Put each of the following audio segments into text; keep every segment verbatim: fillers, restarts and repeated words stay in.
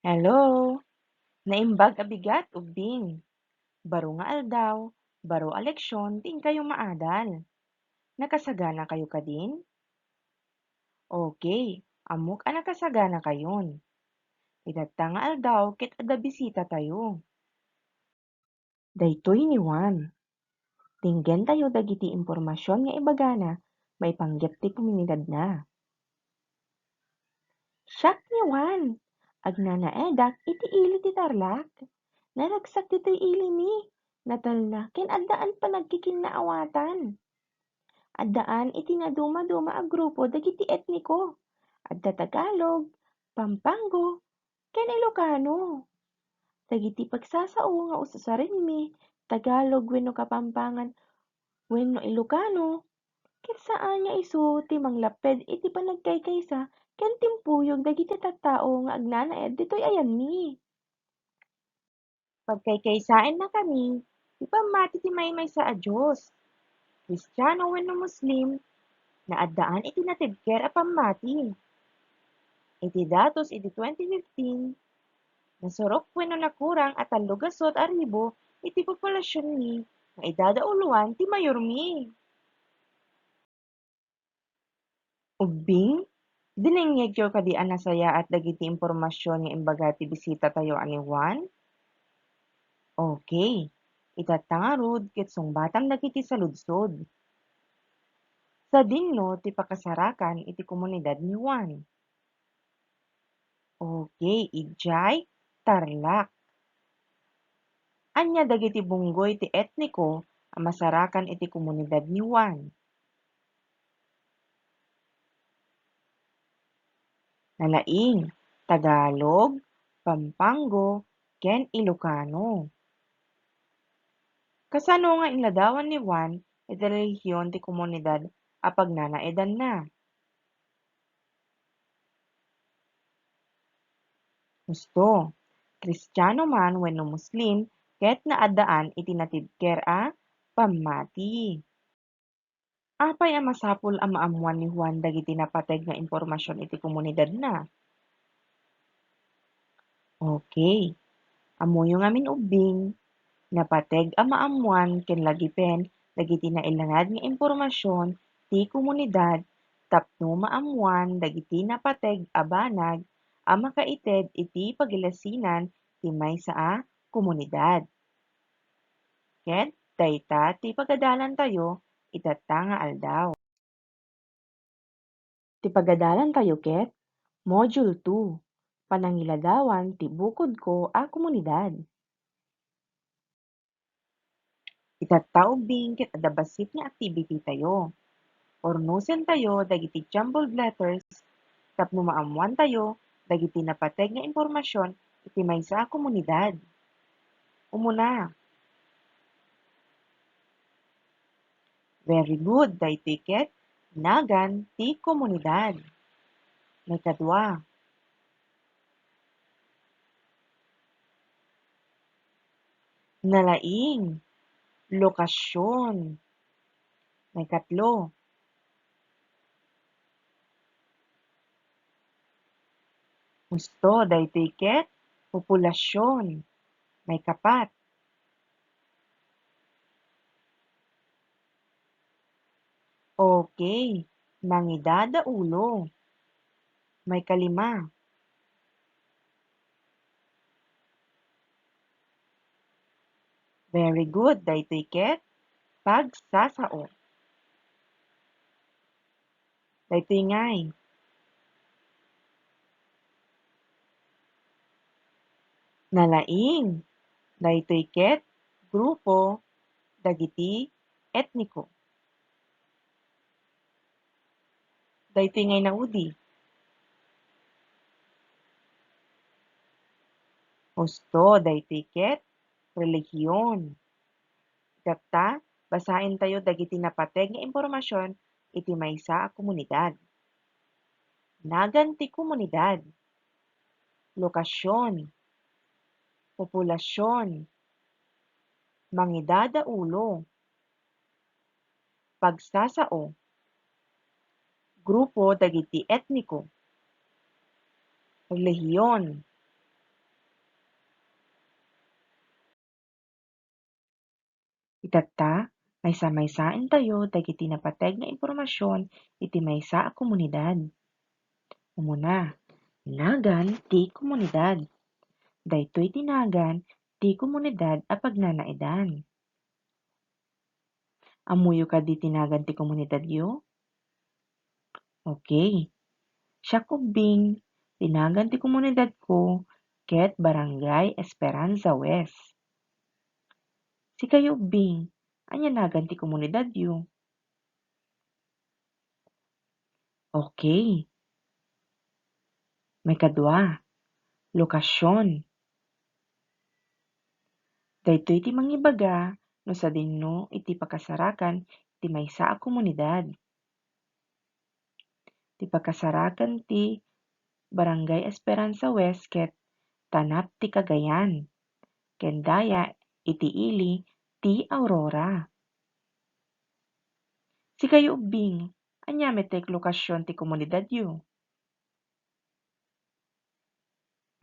Hello! Naimbag a bigat, ubbing. Baro nga aldaw, baro a leksion ti inkayo maadal. Nakasaganakayo kadin? Okay, ammok a nakasaganakayon. Itatta nga aldaw ket adda bisitatayo. Daytoy ni Juan. Denggentayo dagiti impormasion nga ibagana maipanggep ti komunidadna. Siak ni Juan. Agnanaedak iti ili ti Tarlac. Naragsak ditoy ilimi. Natalna ken addaan panagkikinnaawatan. Addaan iti nadumaduma a grupo dagiti etniko. Adda Tagalog, Pampango, ken Ilocano. Dagiti pagsasao nga ususarenmi, Tagalog wenno Kapampangan wenno Ilocano, ket saan nga isu ti manglapped iti panagkaykaysa ken timpuyog dagiti tattao nga agnanaed ditoy ayanmi. Pagkaykaysaennakami ti pammati ti maymaysa a Dios. Kristiano wenno Muslim, naaddaan iti natibker a pammati. Iti datos iti twenty fifteen, nasurok wenno nakurang a tallogasut a ribu iti populasionmi nga idadauloan ti mayormi. Ubbing, dinengngegyo kadi a nasayaat dagiti impormasion nga imbaga ti bisitatayo a ni Juan? Okay. Itatta ngarud ket sungbatam dagiti saludsod. Sadino ti pakasarakan iti komunidad ni Juan? Okay, idiay Tarlac. Ania dagiti bunggoy ti etniko a masarakan iti komunidad ni Juan? Nalaing, Tagalog, Pampango, ken Ilocano. Kasano nga inladawan ni Juan iti relihion ti komunidad a pagnanaedanna? Husto. Kristiano man wenno Muslim, ket naaddaan iti natibker a pammati. Apay a masapul a maammuan ni Juan dagiti napateg nga impormasion iti komunidadna? Okay. Ammoyo ngamin ubbing, napateg a maammuan ken lagipen dagiti nailangad nga impormasion ti komunidad tapno maammuan dagiti napateg a banag a makaited iti pagilasinan ti maysa a komunidad. Ket dayta ti pagadalantayo itatta nga aldaw. Ti pagadalantayo ket, Module two, Panangiladawan ti Bukodko a Komunidad. Itatta ubbing ket adda bassit nga activity tayo. Urnosentayo dagiti jumbled letters tapno maammuantayo dagiti napateg nga impormasion iti maysa a komunidad. Umuna. Very good, daytoy ket nagan ti komunidad. Maikadua. Nalaing, lokasion. Maikatlo. Husto, daytoy ket populasion. Maikapat. Okay, mangidadaulo. Maikalima. Very good. Daytoy ket pagsasao. Daytoy ngay. Nalaing. Daytoy ket grupo dagiti etniko. Daytoy ngay naudi. Husto, daytoy ket relihion. Itatta, basaentayo dagiti napateg nga impormasion iti maysa a komunidad. Nagan ti komunidad. Lokasion. Populasion. Mangidadaulo. Pagsasao. Grupo dagiti etniko. Relihion. Tatta, maysa-maysaentayo dagiti napateg nga impormasion iti maysa a komunidad. Umuna, nagan ti komunidad. Daytoy ti nagan ti komunidad a pagnanaedan. Ammoyo kadi ti nagan ti komunidadyo? Okay. Siak ubbing, ti nagan ti komunidadko ket Barangay Esperanza West. Sikayo ubbing, ania nagan ti komunidadyo? Okay. Maikadua, lokasion. Daytoy ti mangibaga no sadinno iti pakasarakan ti maysa a komunidad. Ti pakasarakan ti Barangay Esperanza West ket Tanap ti Cagayan, ken daya iti ili ti Aurora. Sikayo ubbing, ania met ti lokasion ti komunidadyo?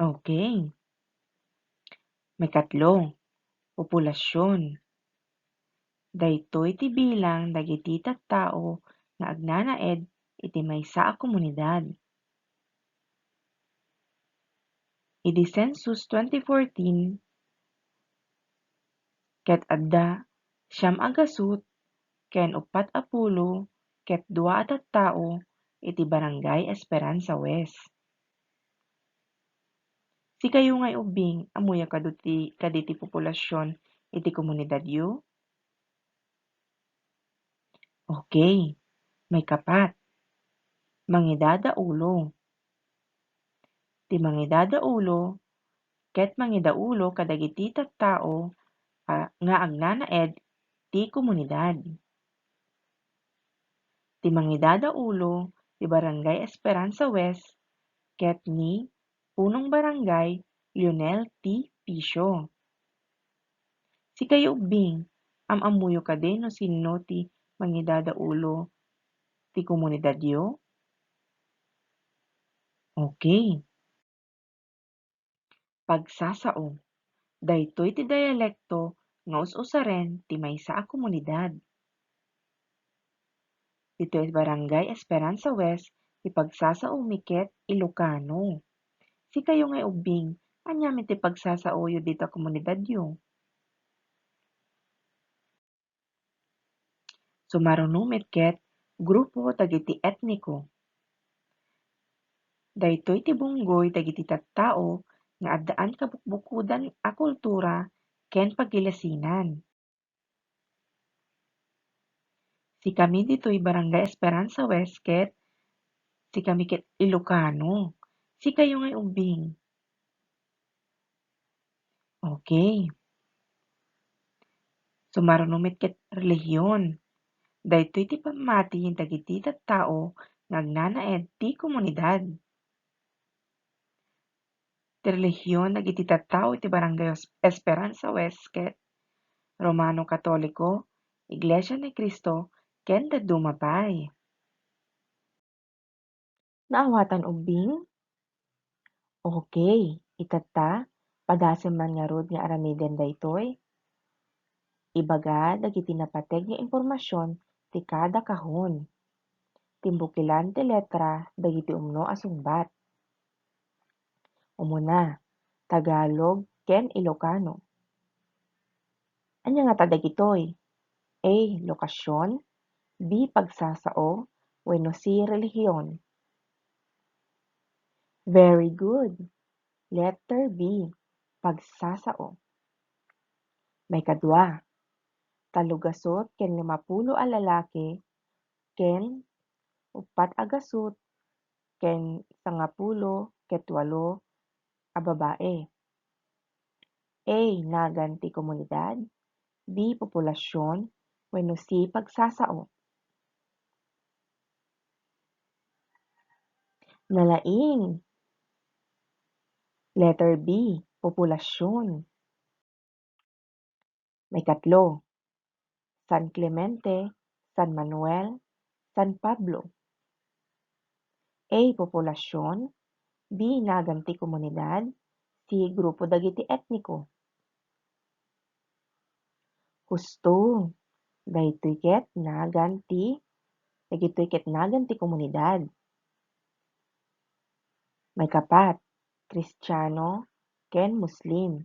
Okay. Maikatlo, populasion. Daytoy ti bilang dagiti tattao nga agnanaed iti maysa a komunidad. Idi census twenty fourteen, ket adda siam a gasut ken uppat a pulo ket dua a tattao iti Barangay Esperanza West. Sikayo ngay ubbing, ammoyo kadi ti, kadi ti populasion iti komunidadyo? Okay. Maikapat, mangidadaulo. Ti mangidadaulo ket mangidaulo kadagiti tattao a, nga agnanaed ti komunidad. Ti mangidadaulo ti Barangay Esperanza West ket ni Punong Barangay Lionel T. Picio. Sikayo ubbing, am-ammoyo kadi no sinno ti mangidadaulo ti komunidadyo? Okay. Pagsasao. Daytoy ti dialekto nga us-usaren ti maysa a komunidad. Ditoy Barangay Esperanza West, ti pagsasaomi ket Ilocano. Sikayo ngay ubbing, ania met ti pagsasaoyo dita komunidadyo? Sumaruno met ket grupo dagiti etniko. Daytoy ti bunggoy dagiti tattao nga addaan kabukbukodan a kultura ken pagilasinan. Sikami ditoy Barangay Esperanza West ket sikami ket Ilocano. Sikayo ngay ubbing? Okay. Sumaruno met ket relihion. Daytoy ti pammati dagiti tattao nga agnanaed ti komunidad. Ti relihion dagiti tattao iti Barangay Os-, Esperanza West ket Romano Katoliko, Iglesia ni Cristo, ken dadduma pay. Naawatan ubbing? Okay, itatta, padasem man ngarud nga aramiden daytoy. Ibaga dagiti napateg nga impormasion ti kada kahon. Timbukilan ti letra dagiti umno a sungbat. Umuna, Tagalog ken Ilocano. Ania ngata dagitoy? A, lokasion, B, pagsasao, wenno C, relihion. Very good. Letter B, pagsasao. Maikadua, talogasut ken limapulo a lalaki ken uppat a gasut ken sangapulo ket walo a babae. A, nagan ti komunidad. B, populasion. Wenno C, pagsasao. Nalaing. Letter B, populasion. Maikatlo, San Clemente, San Manuel, San Pablo. A, populasion. B, nagan ti komunidad. C, grupo dagiti etniko. Husto. Daytoy ket nagan ti, dagitoy ket nagan ti komunidad. Maikapat, Kristiano ken Muslim.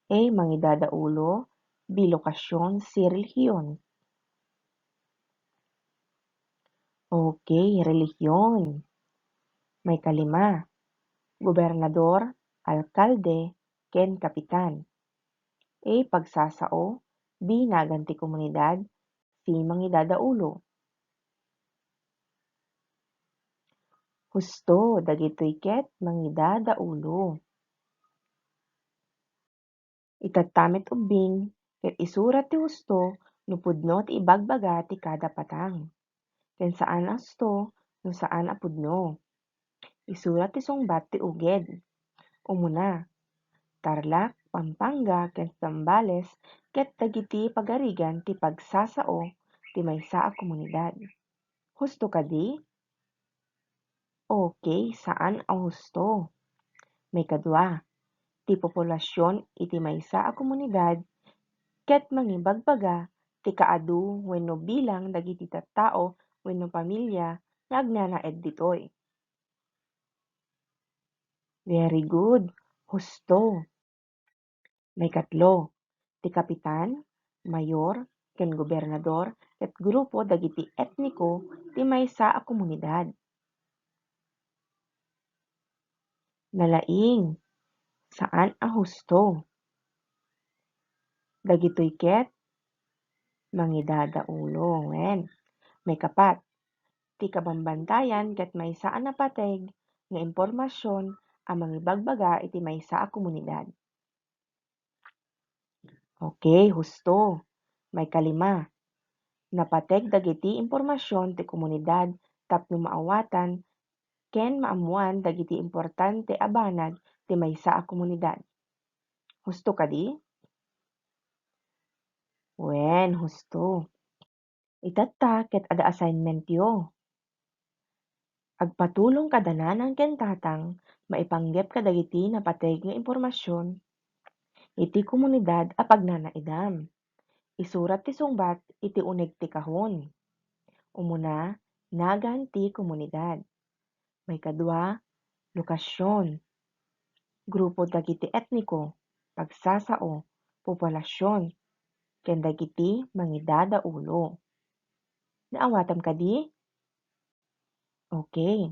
A, mangidadaulo, B, lokasyon, C, relihiyon. Okay, relihiyon. Maikalima, gobernador, alkalde, ken kapitan. A, pagsasao, B, nagan ti komunidad, C, mangidadaulo. Husto, dagitoy ket mangidadaulo. Itatta met ubbing ket isurat ti husto no pudno ti ibagbaga ti kada patang, ken saan a husto no saan a pudno. Isurat ti sungbat ti uged. Umuna, Tarlac, Pampanga, ken Zambales ket dagiti pagarigan ti pagsasao ti maysa a komunidad. Husto kadi? Okay, saan a husto. Maikadua, ti populasion iti maysa a komunidad ket mangibagbaga ti kaadu wenno bilang dagiti tattao wenno pamilia nga agnanaed ditoy. Very good. Husto. Maikatlo, ti kapitan, mayor, ken gobernador ket grupo dagiti etniko ti maysa a komunidad. Nalaing, saan a husto. Dagitoy ket mangidadaulo. Wen, maikapat, ti kabambantayan ket maysa a napateg nga impormasion a mangibagbaga iti maysa a komunidad. Okay, husto. Maikalima, napateg dagiti impormasion ti komunidad tapno maawatan ken maammoan dagiti importante a banag ti maysa a komunidad. Husto kadi? Wen, husto. Itatta ket adda assignmentyo. Agpatulong kada nanang ken tatang maipanggep kadagiti napateg nga impormasion iti komunidad a pagnanaedam. Isurat ti sungbat iti uneg ti kahon. Umuna, nagan ti komunidad. Maikadua, lokasion, grupo dagiti etniko, pagsasao, populasion, ken dagiti mangidadaulo. Naawatam kadi? Okay.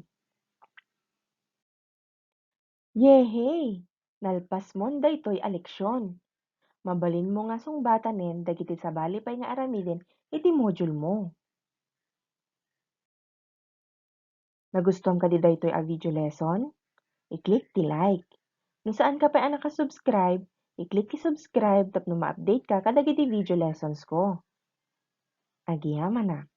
Yehey! Nalpasmon daytoy a leksion. Mabalinmo nga sungbatanen dagiti sabali pay nga aramiden iti module mo. Nagustuam kadi daytoy a video lesson? I-click ti like. No saan ka pay a nakasubscribe, i-click ti subscribe tapno ma-update ka kadagiti video lessons ko. Agyamanak.